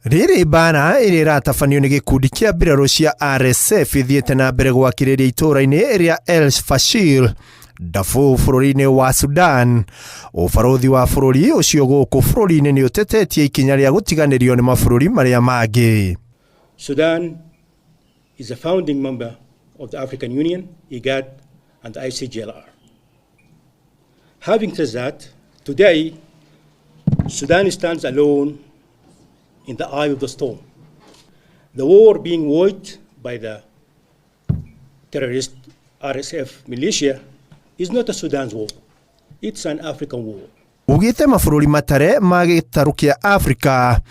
Rĩrĩ mbara ĩrĩa ĩratabanio nĩ gĩkundi kĩa mbirarũ cia RSF ĩthiĩte na mbere gwakĩrĩria itũũra-inĩ rĩa El Fashir, Darfur bũrũri-inĩ wa Sudan. Ũbarũthi wa bũrũri ũcio gũkũ bũrũri-inĩ nĩ ũtetetie ikinya rĩa gũtiganĩrio nĩ mabũrũri marĩa mangĩ. Sudan is a founding member of the African Union, IGAD, and the ICGLR. Having said that, today, Sudan stands alone in the eye of the storm. The war being waged by the terrorist RSF militia is not a Sudan's war, it's an African war. Ugĩte mabũrũri matare ma gĩtarũ kĩa Afrika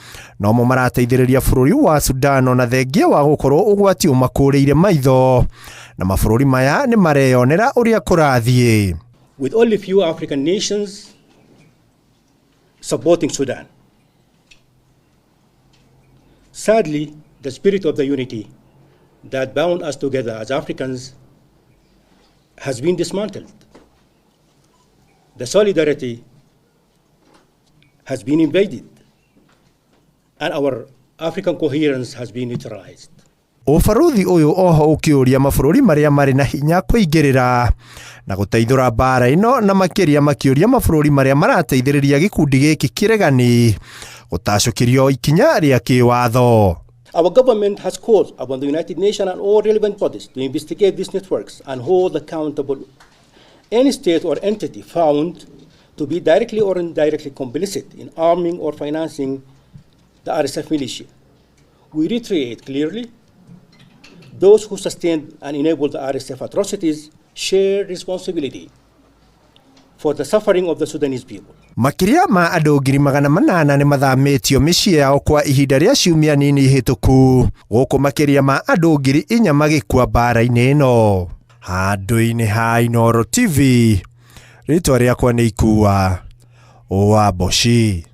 nomo marateithĩrĩria bũrũri wa Sudan ona thengia wa gũkorwo ũgwati ũmakũrĩire maitho na mabũrũri maya nĩ mareyonera ũrĩa kũrathiĩ. With only few African nations supporting Sudan. Sadly, the spirit of the unity that bound us together as Africans has been dismantled. The solidarity has been invaded, and our African coherence has been neutralized. Ũbarũthi ũyũ oho ũkĩũria mabũrũri marĩa marĩ na hinya kũingĩrĩra na gũteithũra mbara ĩno na makĩria makĩũria mabũrũri marĩa marateithĩrĩria gĩkundi gĩkĩ kĩregani gũtacũkĩrio ikinya rĩa kĩwatho. Our government has called upon the United Nations and all relevant bodies to investigate these networks and hold accountable any state or entity found to be directly or indirectly complicit in arming or financing the RSF militia. We reiterate clearly, those who sustained and enabled the RSF atrocities share responsibility for the suffering of the Sudanese people. Makĩria ma andũ 800,000 nĩ mathamĩtio mĩciĩ yao kwa ihinda rĩa ciumia nini hĩtũku gũkũ makĩria ma andũ 4,000 magĩkua mbara-inĩ ĩno. Handũ-inĩ ha Inooro TV, rĩtwa rĩakwa nĩ Ikua wa Mboci.